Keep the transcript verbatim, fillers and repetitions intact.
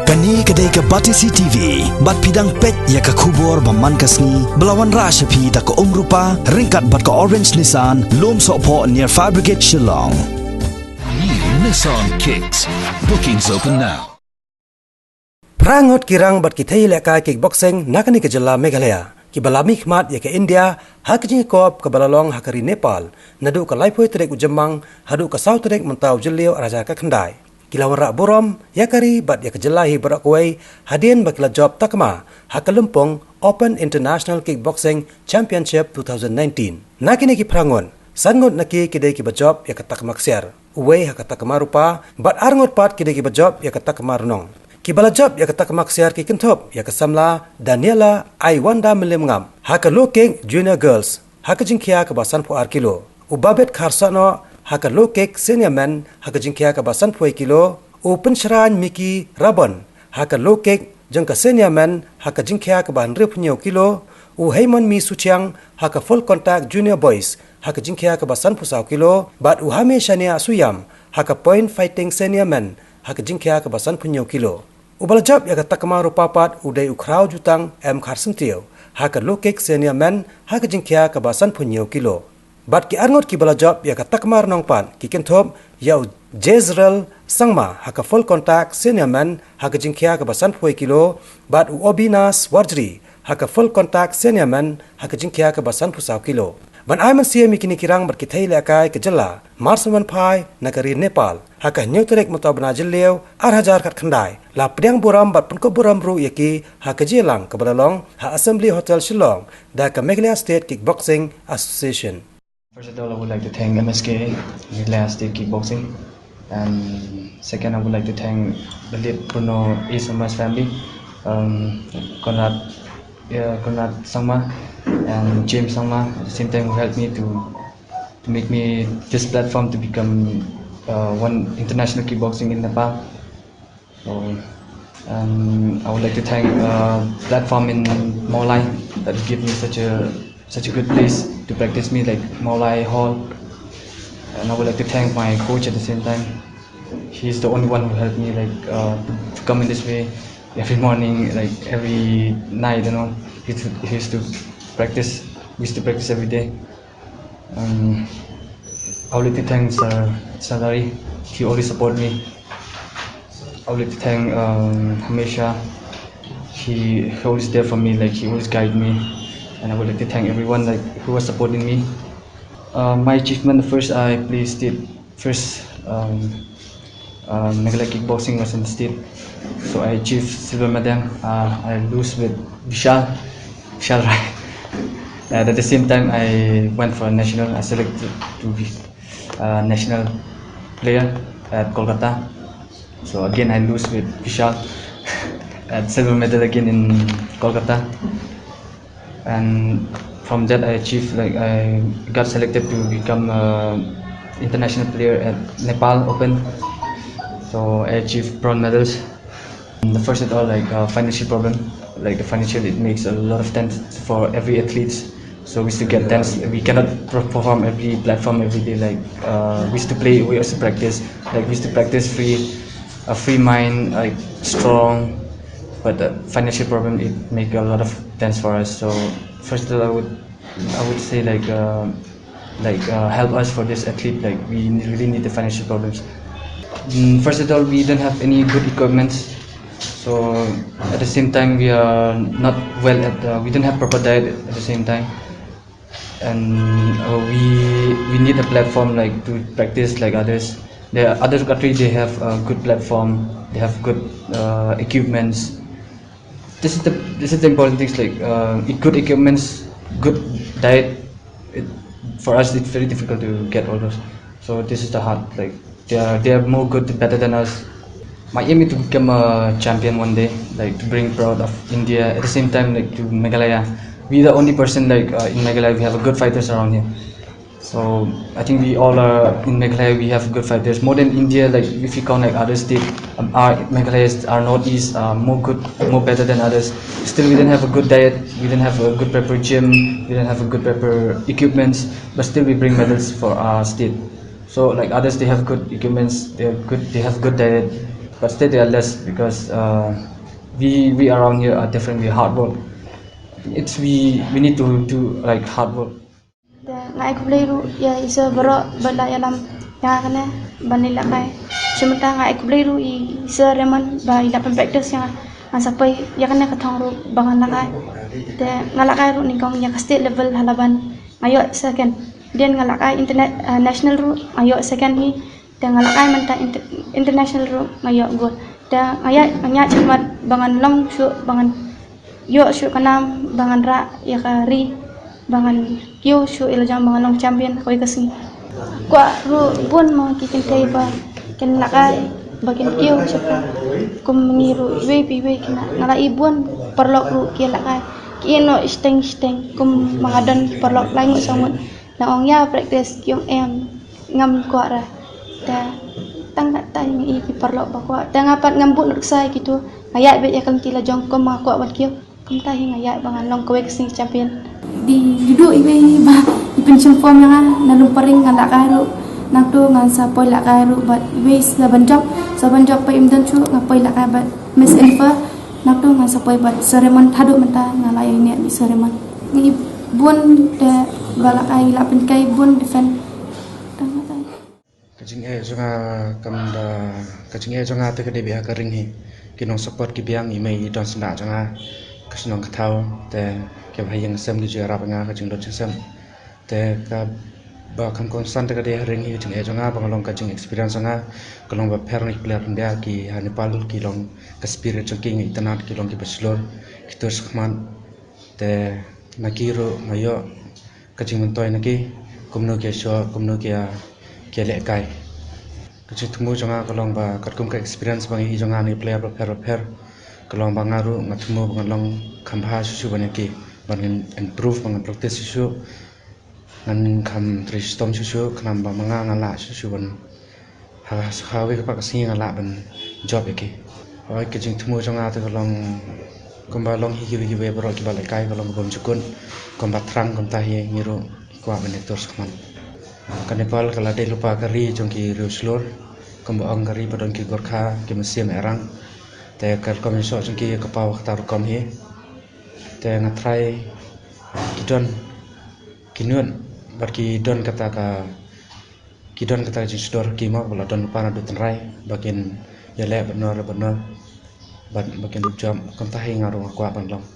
Kane ka dei ka Batesi T V, bad phi dang peit ïa ka khubor ba man ka sngi, ba la wanrah sha phi da ka Umrupa, ryngkat bad ka Orange Nissan, Lumsohphoh near Fire Brigade Shillong. New Nissan Kicks. Bookings open now. Phra ngut ki rang bad ki thei lehkai kickboxing na kane ka jylla Meghalaya, kiba la mihkhmat ïa ka India ha ka jingïakop kaba la long ha ka ri Nepal, naduh ka laiphew tarik u Jymmang haduh ka saw tarik mynta u Jylliew arhajar khatkhyndai. Ki la wanrah burom ïa ka ri bad ïa ka jylla hi baroh kawei, hadien ba ki la jop takma ha ka lympung Open International Kickboxing Championship two thousand nineteen. Na kine ki phra ngut, san ngut na ki ki dei kiba jop ïa ka takma ksiar, uwei ha ka takma rupa, bad ar ngut pat ki dei kiba jop ïa ka takma rnong. Kiba la jop ïa ka takma ksiar ki kynthup ïa ka samla Daniela Aiwanda Mylliemngam ha ka low kick junior girls ha ka jingkhia kaba sanphew ar kilo, u Babet Kharsahnoh ha ka low kick senior men ha ka jingkhia kaba sanphew wei kilo, u Pynshrain Mickey Rabon ha ka low kick jong ka senior men ha ka jingkhia kaba hynriewphew hynñiew kilo, u Heimonmi Suchiang ha ka full contact junior boys ha ka jingkhia kaba sanphew saw kilo, bad u Hame Shania Suyam ha ka point fighting senior men ha ka jingkhia kaba sanphew hynñiew kilo. Uba la jop ïa ka takma rupa pat u dei u Khraw Jutang M Kharsyntiew ha ka low kick senior men ha ka jingkhia kaba sanphew hynñiew kilo. Bad ki ar ngut kiba la jop ïa ka takma rnong pat ki kynthup ïa u Jezreel Sangma ha ka full contact senior men ha ka jingkhia kaba sanphew wei kilo, bad u Obinas Warjri ha ka full contact senior men ha ka jingkhia kaba sanphew saw kilo. Ban ai mynsiem ïa kine ki rang bad ki thei lehkai ka jylla, mar shu wan phai na ka ri Nepal ha ka hynñiew tarik mynta u bnai Jylliew arhajar khatkhyndai, la pdiang burom bad pynkup burom ruh ïa ki ha ka jingïalang kaba la long ha Assembly Hotel Shillong da ka Meghalaya State Kickboxing Association. First of all, I would like to thank M S K, Meghalaya State Kickboxing, and second, I would like to thank the late Bruno A Sangma's family, um, Conrad, uh, Conrad Sangma and James Sangma at the same time, who helped me to to make me this platform to become uh, one international kickboxing in Nepal. So, um, I would like to thank uh, platform in Mawlai that give me such a such a good place to practice me, like Mawlai Hall. And I would like to thank my coach at the same time. He's the only one who helped me, like, uh, to, to come in this way every morning, like every night, you know. He used to, he used to practice. We used to practice every day. Um, I would like to thank Sir Salari. He always support me. I would like to thank um, Hamesha. He, he always there for me, like he always guide me. And I would like to thank everyone, like, who was supporting me. Uh, my achievement, first I placed it first. Um, uh, Meghalaya Kickboxing was in the state. So I achieved silver medal. Uh, I lose with Vishal, Vishal Rai. And at the same time, I went for a national. I selected to be a national player at Kolkata. So again, I lose with Vishal at silver medal again in Kolkata. And from that, I achieved, like, I got selected to become a international player at Nepal Open. So I achieved bronze medals. And the first of all, like, uh, financial problem, like the financial, it makes a lot of tense for every athlete. So we used to get tense. We cannot per- perform every platform every day. Like, uh, we used to play, we used to practice. Like we used to practice free, a free mind, like strong. But the financial problem, it make a lot of tense for us. So first of all, I would, I would say, like, uh, like, uh, help us for this athlete. Like we really need the financial problems. Mm, first of all, we don't have any good equipments. So at the same time, we are not well at. Uh, we don't have proper diet at the same time, and uh, we we need a platform, like, to practice like others. The other country, they have a good platform. They have good uh, equipments. This is the this is the important things, like, uh, e- good equipments, good diet. It, for us, it's very difficult to get all those. So this is the hard, like, they are they are more good, better than us. My aim is to become a champion one day, like, to bring proud of India. At the same time, like, to Meghalaya, we the only person, like, uh, in Meghalaya, we have a good fighters around here. So I think we all are in Meghalaya. We have good fighters more than India. Like, if you count, like, other state, um, our Meghalaya's, our northeast are more good, more better than others. Still, we don't have a good diet. We don't have a good proper gym. We don't have a good proper equipments. But still, we bring medals for our state. So, like, others, they have good equipments. They have good. They have good diet. But still they are less because uh, we we around here are different. We hard work. It's we we need to do like hard work. Te nga ai khublei ruh ïa i sir baroh ba la ïalam ïa nga kane ban leh lehkai. Shu mynta nga ai khublei ruh ïa i sir Raymond ba i la pynpractice ïa nga, ngan sa poi ïa kane ka thong ruh ba ngan lehkai. Te nga lehkai ruh nyngkong ïa ka state level ha Laban, nga ïoh second. Then nga lehkai internet, uh, national ruh nga ïoh second hi. Te nga lehkai mynta inter-, international ruh nga ïoh gold. Te nga ïaid, nga ïaid shakhmat ba ngan long shuh, ba ngan ïoh shuh ka nam, ba ngan rah ïa ka ri, ba ngan kiew shuh ïa la jong, ba ngan long champion kawei ka sngi. Kwah ruh bun mo ki kynthei ba kin lehkai, ba kin kiew shuh ka. Kum ngi ruh iwei pa iwei ki, nga la i bun paralok ruh ki lehkai. Ki ïeh noh shiteng shiteng kum ma nga don ki paralok lai ngut saw ngut. Nga ong ïa practice, ki ong em, ngam kwah re. Te tang katta hi nga i ki paralok ba kwah. Te nga pat ngam bud nuksa ïa kitu. Nga ïaid beit ïa ka lynti la jong kum nga kwah ban kiew. Kumta hi nga ïaid ba ngan long kawei ka sngi champion. Dei duh iwei ba i pynshim form ïa nga na Lumparing, nga lehkai ruh. Nangtu ngan sa poi lehkai ruh bad iwei sa ban jop, sa ban jop ba im don shuh, nga poi lehkai bad Miss Universe. Nangtu ngan sa poi bad Sir Raymond, haduh mynta nga la ïaineh bad Sir Raymond. Ngi bun te ba lehkai, la pynkhie bun defend. Tang katta. Ka jingeh jong nga kam da, ka jingeh jong nga te ka dei beit ha ka ring hi. Ki nongsupport ki biang, i mei i don syndah jong nga, ka shnong ka thaw, te kiba ha ïing ha sem ki ju ïarap ïa nga ka jinglut jingsem. Te kaba kham kongsan te ka dei ha ring hi, ka jingeh jong nga ba nga long, ka jingexperience jong nga ka long ba pher na ki player India, ki ha Nepal ki long, ka spirit jong ki nga itynnad, ki long kiba shlur, ki tur shakhmat. Te na ki ruh nga ïoh ka jingmyntoi na ki, kumno ki ïashoh, kumno ki ïa, ki ïalehkai. Ka jingthmu jong nga ka long ba katkum ka experience ba ngi i jong nga na ki player bapher bapher, ka long ba nga ruh nga thmu ba ngan long kham bha shuh shuh ban ïa ki, ban ngan improve, ban ngan practice shuh shuh, ngan kham trei shitom shuh shuh, khnang ba ma nga ngan lah shuh shuh ban ha, ha kawei ka pat ka sngi ngan lah ban jop ïa ki. Hooid, ka jingthmu jong nga te ka long kumba long hi kiwei kiwei baroh kiba lehkai, ka long ka bym jukut, kumba thrang kumta hi ngi ruh ngi kwah ban ïatur shakhmat. Ka Nepal ka la dei lypa ka ri jong ki riewshlur, kumba ong ka ri ba don ki Gorkha, ki mynsiem Erang. Te ka rukom ïashoh jong ki ka paw kata rukom hi. Te nga tharai ki don ki nud bad ki don kata ka, ki don kata ka jingsdor, ki mo ba la don lypa naduh tynrai ba kin ïaleh bad nor bad nor, bad ba kin jop. Kumta hi nga ruh nga kwah ban long.